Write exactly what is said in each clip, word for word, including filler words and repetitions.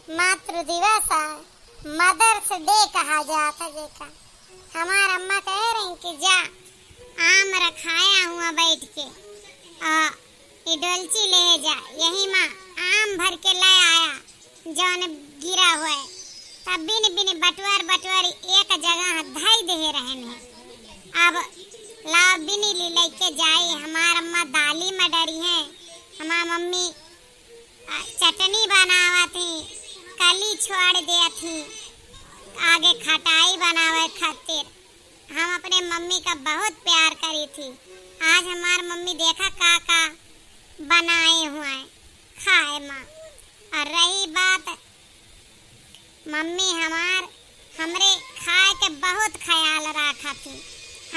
मातृ दिवस है, Mother's Day कहा जात है जेका। हमार अम्मा कहे रही कि जा आम रखाया हुआ बैठ के, आ, ई डोलची ले जा, यही मा आम भर के ले आया, जौन गिरा हुआ है, तब बिन बिन बटुअर बटुअर एक जगह धई दे रहन है। अब लाओ बिन ली लेके जाई, हमार अम्मा दाली मा डरी है, हमार मम्मी आ, चटनी बनावत ही, कली छोड़ देत ही, आगे खटाई बनावे खातिर। हम अपने मम्मी का बहुत प्यार करी थी। आज हमार मम्मी देखा का का बनाए हुए खाए मा। और रही बात मम्मी हमार, हमरे खाए के बहुत ख्याल राखा थी।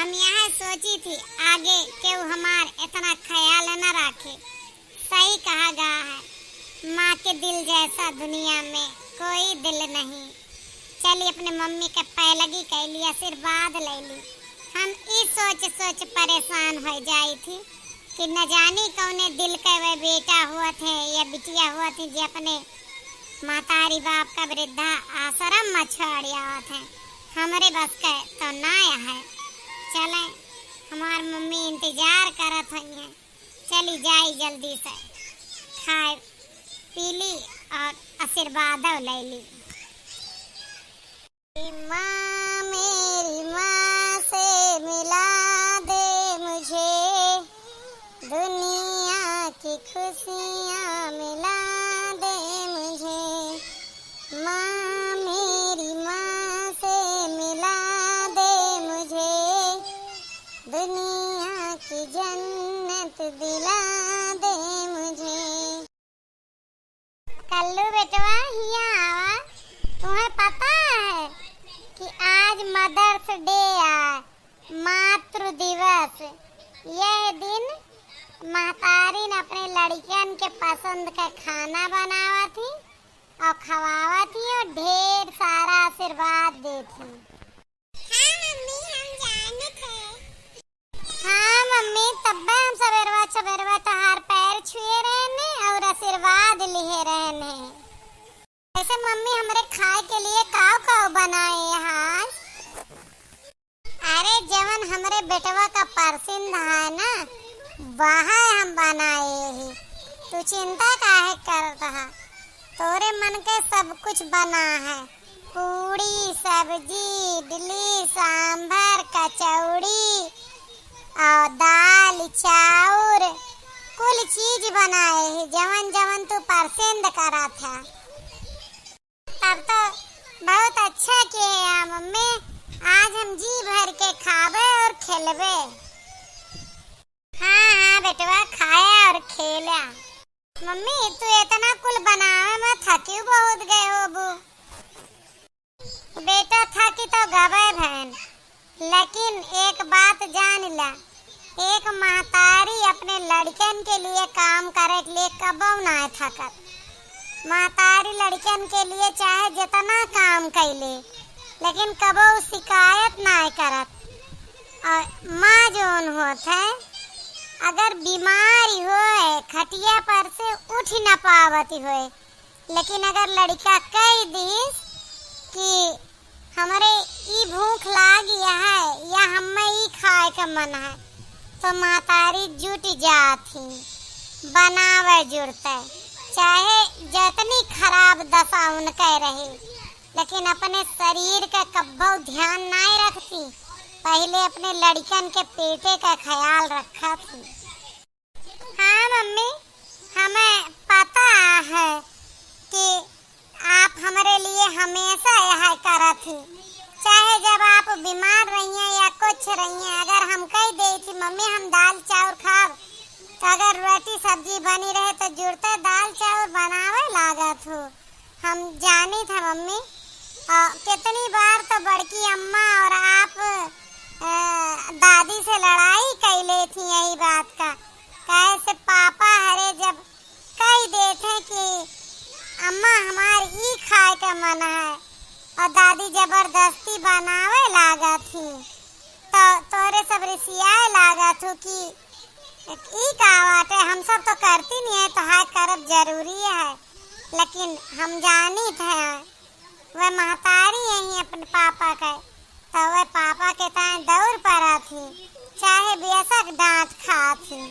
हम यह सोची थी आगे केहू हमार इतना ख्याल न राखे। सही कहा गया है, माँ के दिल जैसा दुनिया में कोई दिल नहीं। चली अपने मम्मी के पैलगी कैली, आशीर्वाद लैली। हम ई सोच सोच परेशान हो जाई थी कि न जानी कौने दिल के वे बेटा हुआ थे या बिटिया हुआ थे जे अपने महतारी बाप का वृद्धा आश्रम में छोड़ आवत हैं। हमरे बस के तो ना है। चले, हमार मम्मी इंतजार करत हुई हैं। चली जाई जल्दी से, खाए पी ली और आशीर्वाद ले ली। माँ, मेरी माँ से मिला दे मुझे, दुनिया की खुशियाँ मिला दे मुझे। माँ, मेरी माँ से मिला दे मुझे, दुनिया की जन्नत दिला दे मुझे। कल्लू बेटवा, हिया आवा। तुम्हें पता है कि आज Mother's Day है, मातृ दिवस। यह दिन महतारिन अपने लड़कियन के पसंद का खाना बनावत ही और खवावत ही और ढेर सारा आशीर्वाद देत ही। हाँ मम्मी, हम जानत है। हाँ मम्मी, तब्बे हम सबेरवा सबेरवा तोहार पैर छुए रहने और आशीर्वाद लिहे रहने। वैसे मम्मी, हमरे खाए के लिए काव काव बनाए है आज? अरे, जवन हमरे बेटवा का परसिंद है ना, वह हम बनाए ही। तू चिंता काहे करत हा? तोरे मन के सब कुछ बना है। पूड़ी, सब्जी, इडली, सांभर, कचौड़ी और दाल, चाउर, कुल चीज बनाए ही, जवन जवन तू परसिंद करत हा। तब तो बहुत अच्छा किहे या मम्मी, आज हम जी भर के खाबे और खेलबे। हाँ, हाँ बेटवा, खाया और खेला। मम्मी, तू इतना कुल बनावे में थकी बहुत गए होबू। बेटा, थकी तो गवे भैन, लेकिन एक बात जान ला, एक महतारी अपने लड़कन के लिए काम करे के लिए कबो ना थकत। महतारी लड़कन के लिए चाहे जितना काम कैले, लेकिन कबो शिकायत ना करत। और माँ जौन होत है, अगर बीमारी होए, खटिया पर से उठ न पावत होए, लेकिन अगर लड़का कह दिस कि हमरे ई भूख लागी है या हमें ई खाए का मन है, तो महतारी जुट जात ही बनावे जुड़ते, चाहे जितनी खराब दशा उनके रही, लेकिन अपने शरीर का कब्बो ध्यान नाई रखती, पहले अपने लड़कन के पेटे का ख्याल रखत ही। हाँ मम्मी, हमें पता है कि आप हमरे लिए हमेशा यह करत ही, चाहे जब आप बीमार रहिए या कुछ रहिए, अगर हम कह दे थी, "मम्मी, हम दाल चाउर खाब," तो अगर रोटी सब्जी बनी रहे तो जुड़ते दाल चाउर बनावे लागत हो। हम जानी था मम्मी, और कितनी बार तो बड़की अम्मा और आप, अ, दादी से लड़ाई कैले थी यही बात का, कैसे पापा हरे जब कह देते कि अम्मा हमार ई खाए का मन है और दादी जबरदस्ती बनावे लागत ही, तो तोरे सब रिसियाए लागत हो कि ई का बाटे, हम सब तो करती नहीं है, तो हाय करब जरूरी है। लेकिन हम जानित है, वह महतारी यही अपने पापा के, तो वह पापा के ताए दौड़ पड़ा थी, चाहे बेशक डांट खा थी।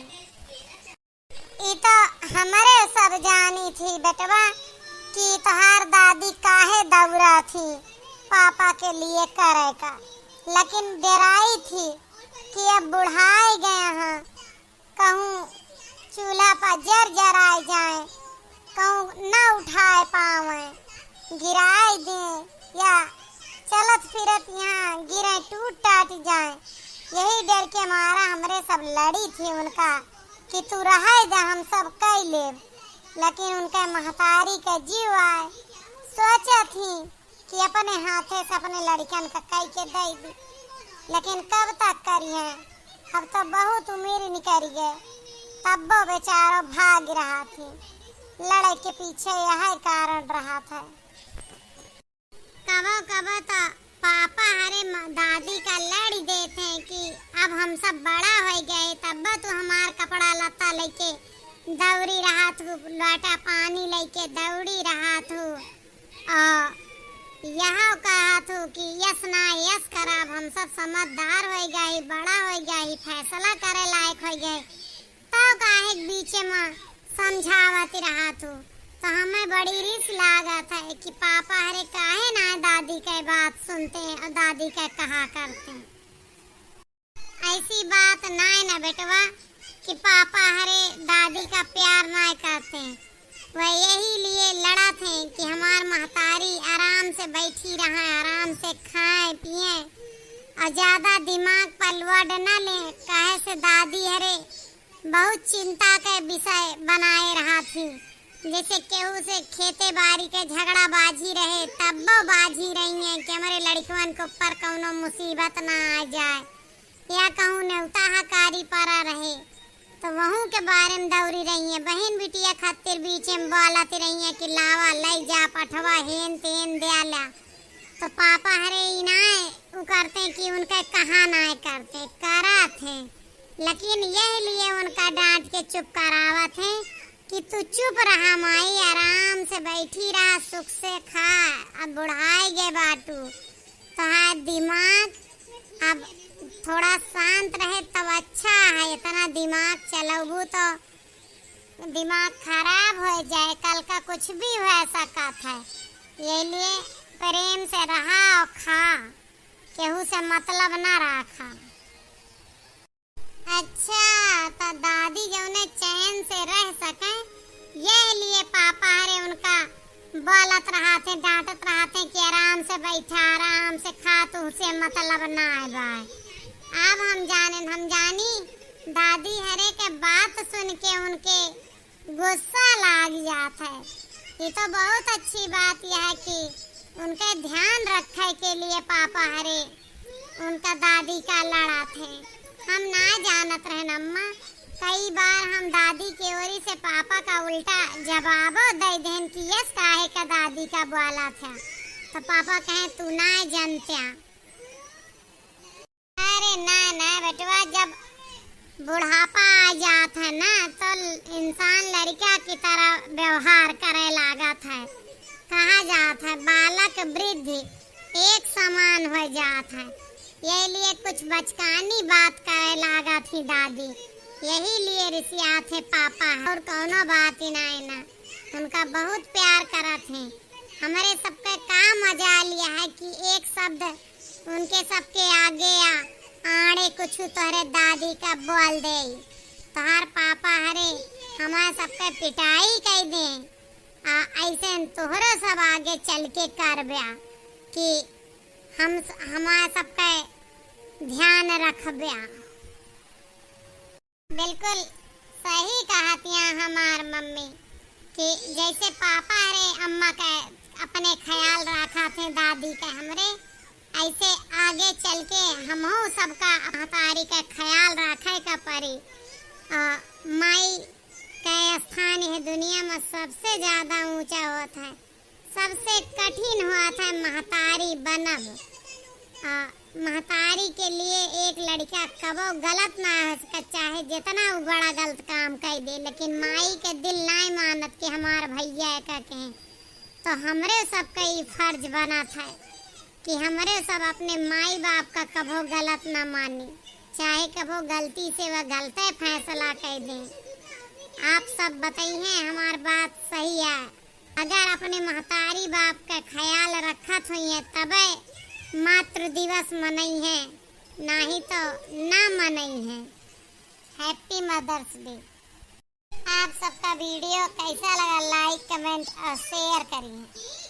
ई तो हमरे सब जानी थी बेटवा कि तोहार दादी काहे दौड़ा थी पापा के लिए करे का, लेकिन डेराई थी कि अब बुढ़ाई गए हैं, कहूँ चूल्हा पर जर जराए जाए, कहूँ न उठाए पावे, गिराए दे या चलत फिरत यहाँ गिरे टूट टाट जाए। यही डर के मारा हमरे सब लड़ी थी उनका कि तू रहे दे, हम सब कई लेब, लेकिन उनके महतारी के जीव आए। सोचे थी कि अपने हाथे से अपने लड़कन का कई के दे दी, लेकिन कब तक करिए? अब तो बहुत उम्र निकल गए, तब्बो बेचारो भाग रहा थी। लड़ाई के पीछे यह कारण रहा था। कबो कबो तो पापा हरे म-, दादी का लड़ी देते हैं कि अब हम सब बड़ा हो गए, तब्बो तू हमार कपड़ा लत्ता लेके दौड़ी रहा थू, लोटा पानी लेके दौड़ी रहा थू। आ, यह कहा थू कि यस ना यस करब, हम सब समझदार हो गए, बड़ा हो गए, फैसला करे लायक हो गए, तो काहे के बीचे में समझावत रहा थू? तो हमें बड़ी रिस लागत है कि पापा हरे काहे ना दादी के बात सुनते हैं और दादी के कहा करते हैं। ऐसी बात नाय न बेटवा कि पापा हरे दादी का प्यार नाय करते। वह यही लिए लड़त हैं कि हमार महतारी आराम से बैठी रहे, आराम से खाए पिए और ज्यादा दिमाग पर load न लें, काहे से दादी हरे बहुत चिंता के विषय बनाए रहा थी। जैसे केहू से खेते बाड़ी के झगड़ा बाजी रहे, तब्बो बाजी रही हैं कि हमरे लड़कवन के ऊपर कौनो मुसीबत ना आ जाए, या कहूँ नेवता हकारी परा रहे, तो वहू के बारे में दौड़ी रही हैं। बहन बिटिया खातिर बीचे में बोलत रही हैं कि लावा, लई जा पठवा, हेन तेन द्या ला। तो पापा हरे इनाय उ करते कि उनका कहा नाय करते, करत हैं, लेकिन यह लिए उनका डांट के चुप करावत हैं कि तू चुप रहा माई, आराम से बैठी रहा, सुख से खा, अब बुढ़ाई गए बाटू, तोहार दिमाग अब थोड़ा शांत रहे तब अच्छा है, इतना दिमाग चलबू तो दिमाग खराब हो जाए, कल का कुछ भी हो सकत है। ये लिए प्रेम से रहा और खा, केहू से मतलब ना रखा। अच्छा, तो दादी जौने चैन से रह सके, यह लिए पापा हरे उनका बोलत रहते, डांटत रहते कि आराम से बैठा, आराम से खा, तुहसे मतलब ना है भाई। अब हम जाने, हम जानी दादी हरे के बात सुन के उनके गुस्सा लाग जात है। ये तो बहुत अच्छी बात यह है कि उनके ध्यान रखे के लिए पापा हरे उनका दादी का लड़त है। हम ना जानत रहन अम्मा, कई बार हम दादी के ओरी से पापा का उल्टा जवाबो दे देन कि यस काहे का दादी का बोलत है, तो पापा कहे तू ना जानत्या। अरे ना ना बेटवा, जब बुढ़ापा आ जात है ना तो इंसान लड़का की तरह व्यवहार करे लागत है। कहा जात है बालक वृद्ध एक समान हो जात है, यही लिए कुछ बचकानी बात करे लागत ही दादी, यही लिए रिसियात है पापा है, और कौनो बात ही ना है ना। उनका बहुत प्यार करत हैं। हमरे सबके का मजाल यह है कि एक शब्द उनके सबके आगे आ आड़े कुछ तोहरे दादी का बोल दे। तोहार पापा हरे हमारे सबके पिटाई कई दे। आ ऐसे तोहरो सब आगे चल के करब्या कि हम हमारे सबके ध्यान रखब्या। बिल्कुल सही कहतिया हमार मम्मी कि जैसे पापा रे अम्मा के अपने ख्याल रखा थे दादी के हमरे, ऐसे आगे चल के हमहू सबका महतारी के ख्याल रखे के पड़ी। आ, माई के स्थान यह दुनिया में सबसे ज्यादा ऊंचा होत है, सबसे कठिन होत है महतारी बनब। आ, महतारी के लिए एक लड़का कबो गलत ना हो सकत, चाहे जितना वो बड़ा गलत काम कर दे, लेकिन माई के दिल नाई मानत कि हमार भैया का कहें। तो हमरे सबका ई फर्ज बनत है कि हमरे सब अपने माई बाप का कबो गलत ना मानी, चाहे कबो गलती से वह गलते फैसला कर दें। आप सब बताइए, हमार बात सही है। अगर अपने महतारी बाप का ख्याल रखत होइए, तबे मातृ दिवस मनई है, नाही तो ना मनई है। Happy Mother's Day। आप सबका video कैसा लगा, like, comment और share करिए।